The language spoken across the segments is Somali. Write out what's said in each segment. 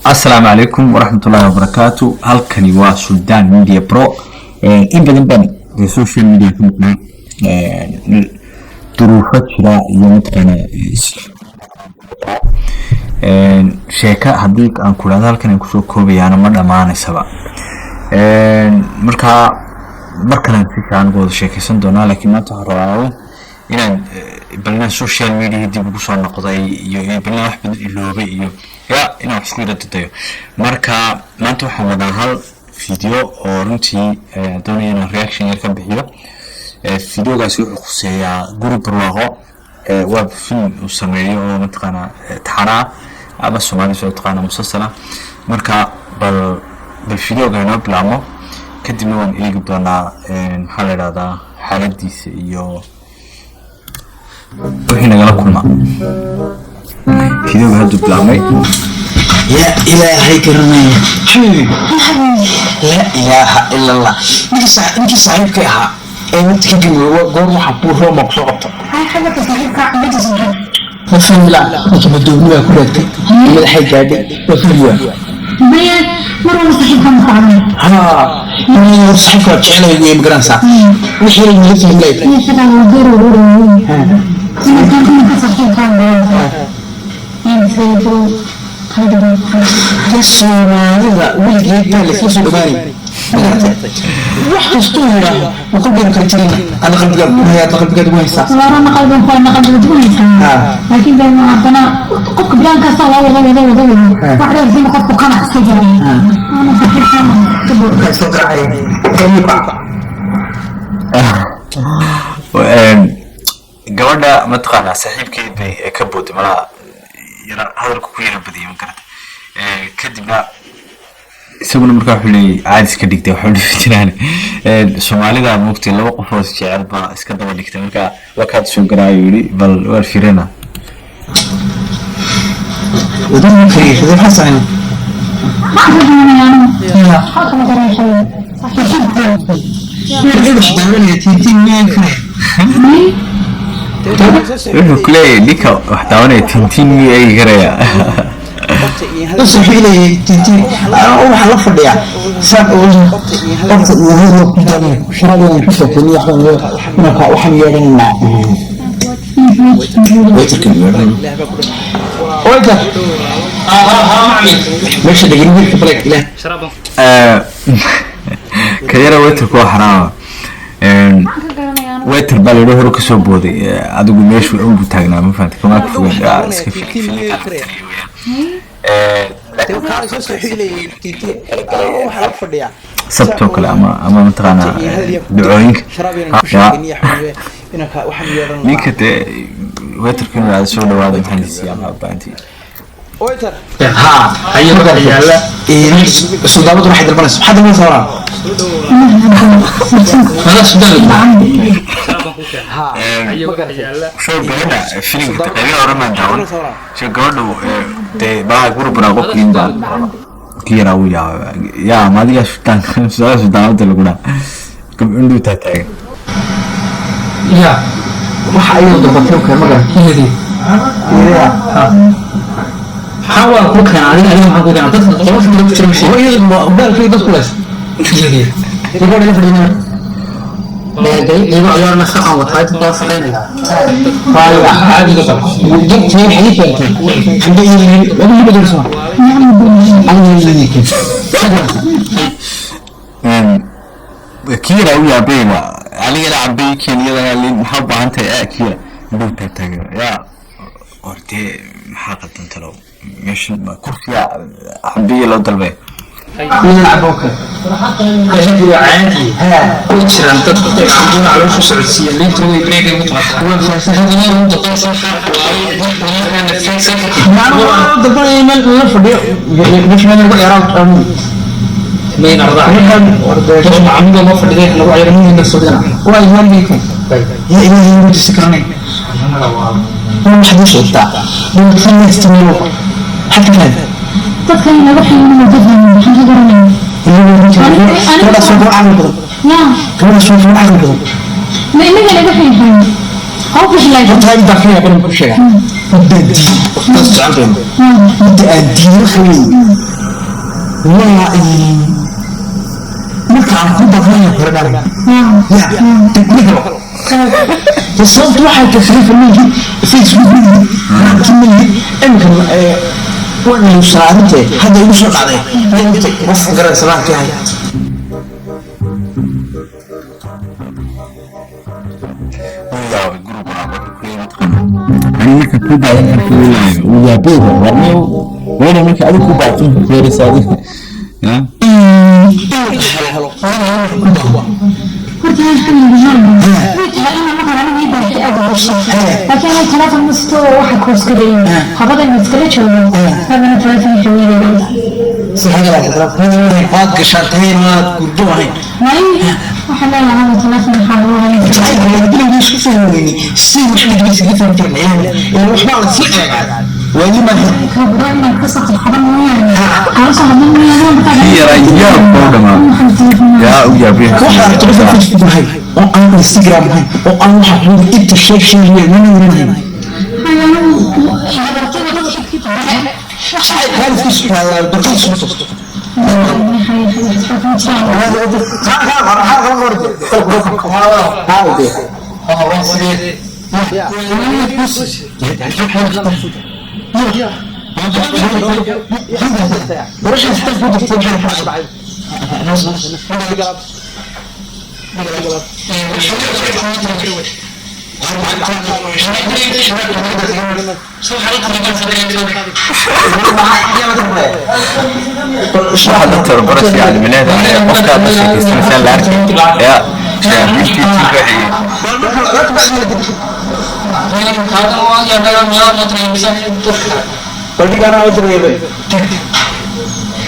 Asalaamu calaykum waraxmatullaahi wabarakaatu. Halkani waa Suldaan Media Pro. In badan baan dee social media ka maqnaa, duruufo jira iyo mataqaana sheeka haddii aan ku idhahdo halkan aan kusoo koobayaana ma dhammaanaysaba. Marka mar kalean si fiican uga wada sheekeysan doonaa, laakiin maanta waxaan rabaa inaan bal inaan social media dib ugu soo noqday iyo bal inaan wax badan iloobay iyo ya inaan wax isku yara dadayo. Marka maanta waxaan wadaa hal video oo runtii doonaya inaan reaction yar ka bixiyo. Videogaasi wuxuu khuseeyaa Guri Barwaaqo. Waa film uu sameeyo oo mataqaanaa taxanaa ama Soomaali soo taqaana musalsala. Marka bal videoga inoo bilaabmo, kadibna waan eegi doonaa, maxaa la idhahdaa, xaaladiisa iyo wixii nagala kulma. Videoga hadduu bilaabmay. Yaa Ilaahay garanaya, xabiibi, laa ilaaha ila Allah. Ninkii saaxiibkay ahaa ee midka ka gamooy goor waxaa kuu Roma kusoo qabta. Ma fahmi laa, ninka madoobni baa ku raagtay, madaxay gaadhay, waa fahmi waa. Haa, saaxiibka waa jeclay wey, ma garanaysaa wixii laga fahmi lahay. Soomaalida weligeed baa laysla soo dhawaanay, wax kastuu yidhaaho ma qalbiga kala jirina, ana qalbigaa ku hayaa, adna qalbigaad ugu haysaa. Waana qalban ku ana qalbiga dugunaysaa, laakiin baa haddana qofka bilaan kasta waa wada wada wada wada wax dheer sina qofku qanac iska jiray ana saaxiibkan. Markaa soo garaacaya. Gabadha mataqaanaa saaxiibkeed bay ka booday malaha, yara hadalku ku yara badiyay, ma garata? Kadibna isaguna markaa wuxuu leeyay caadi iska dhigtay, waxaa dhihi jiraan Soomaalida moogtay laba qof oo isjecel baa iska daba dhigtay. Marka waa kaad soo garaayo yidhi, bal waa firina. Wadada kariya maxaa sameynay? Wax daawanaya Tintin miyaan karaya? Wuxuu ku leeyahay ninka wax daawanaya Tintin miyuu eegi karaya? Bas wuxuu leeyahay Tintin waxaa la fadhiyaa saan qofta iyo hadal ku daawanaya sharaabada ku sheekeynay, waxbaan marka waxaan yeedhanaynaa waiterkan yeedhanayna, waiter meesha dhegin wiilka balag ilaah. Ka yara waiterku waa xaraama. Waiter baa layidhi hore kasoo booday. Adigu meeshu unbu taagnaa, ma fahantay? Kamaa ka fogaan iska. Sabtoo kale ama mataqaanaa ducooyinka ya ninka dee waiterka inuu aada soo dhawaada, maxaa lasiiyaa maabaantii? Haa, yaala suldaamadu waxay dalbanaysa, maxaa dalbanaysaa walaal? Soo gabadha filimka qaybaha hore maan daawan. Soo gabadhu dee baa Guri Barwaaqo kiin baa ki yaraa uu yaaba yaa ma adigaa sultaan sultaanada lagu dhaa gabcunduu taataagan. Ya waxa ayuu dalbatay keen, ma garan? Maxaa waa ku keenay adiga? Adiga maxaa ku keenay dadka qolofka lagu jiro mashiin? Hooyada mobaylkay dadku leys gabadha la fadhiya. Iyago ciyaarna shaqan wataa inta daba shaqaynaya. Caadiga qab jabtay, waxay keentay cambe iyo wadi ma bedelsoo adiga. Kii yaraa u yaabeyba, anigana cambay keen, iyadana liin, maxaa u baahan tahay? Kii yara indhuu taataagan yaa hortee, maxaa qaldan talow? Meesha kursiga cambiya loo dalbay. Caadi way jiraan dad cambuuna caloosha socodsiiya, liinta way breegay ugu qabataa. Dalbanaya meel la fadhiyo, meesha meel lagu ciyaaro. Mayn ardaa macaamiil loo fadhiday lagu ciyaaro nin sodina. Waa imaan yaa Ilaahay ugu disi karanay. Waxaad ii sheegtaa dhulkan isticmaalo maxaad ka fahantay? Dadka inaga xayinaya dadka maxaan ka garanaya? Gabadhaas waa gabar caqli badan. Ya. Gabadhaas waa gabar caqli badan. Ma inaga laga xayinxayin haw bixilay. Horta intaan ka yaabana muxuu sheegaa muddo aan diiday waqtidaas jecel doona, muddo aan diiday waxa weeye. Waa marka aan ku baahanayo kale dhalay ya degma helo. Sababtu waxay tahay telefoon ma lihid, Facebook ma lihid, raanti ma lihid. Iminka waan iluusanaa arintee hadda igu soo dhacday qof garanaysa baan ka ahay. Ani marka ku baahan marka uu laayo uu yaabeyda warniyo wayna marka adigu ku baahan feeraysa adiga ya. Helo. Horta way tahay inaan markaan anigu ii baahi aad u qabso, laakiin anigu telefoon ma sito oo waxa kooskaday habada inuu iskala joogo haddana telefoonka weynaya. Waad gashaantahayn, waad gurdo ahayn. May, waxaan leeyahay anigu telefoon waxaa lagu hayn. Jacaylka isku fahmi weyne si wax dhigaysa ka fahmi karna ilaa waxbaa la sii eegaa waali maaha. Kabro inaan ka soo qaban mooyaane aan soo hadlan mooyaane markaa. Kii yaraa yaab buu dhamaa yaa u yaabay. Waxa aragto qof Facebook lahayn oo aan Instagram lahayn oo aan waxa xun inta sheeg sheegaya mana waranayn. Xaalkiisu daqiiq soo tosto. Waxaad la tababarashay caalamineed qofkaad la sheekaysanaysaa la arkay yaa shayaadiintii waxay.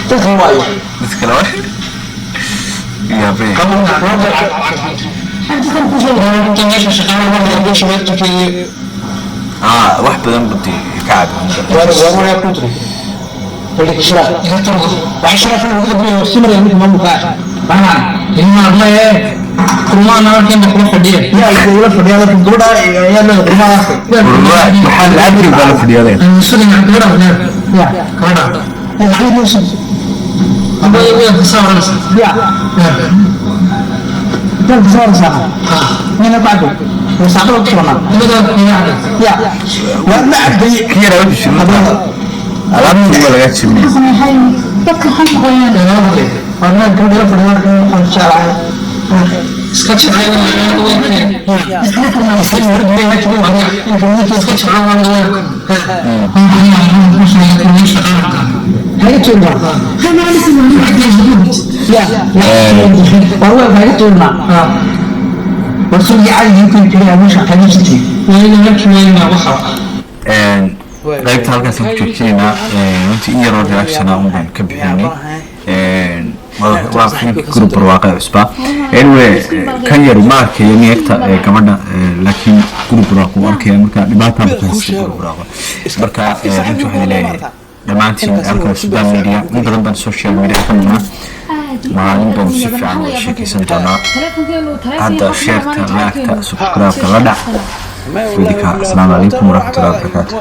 Dadka laba yaabay. Wax badan buu ka cabi. Maxaa la cabri baa la fadhiyaday. Kii yaraa wuxuu shirin alaabtii waa lagaa jibinaya. Dadka xun qoyaan. Qaybta halkaasaan ku joojinaynaa. Runtii in yaroo reaction ah un baan ka bixinay. Waa filimka group barwaaqe cusbaa. Anyway, kan yar ma arkayo neegta gabadha, laakiin group barwaaqo wuu arkaya. Marka dhibaataa ku haysta group barwaaqo. Marka runtii waxaan leeyahay dhammaantiin halkan Sudan Media in badan baan social media ka nunaa. Maalin baynu si fiican uga sheekaysan doonaa. Hadda sheerta, laagta, subscribe-ka la dhac. Asalaamu calaykum waraxmatullahi wabarakaatu.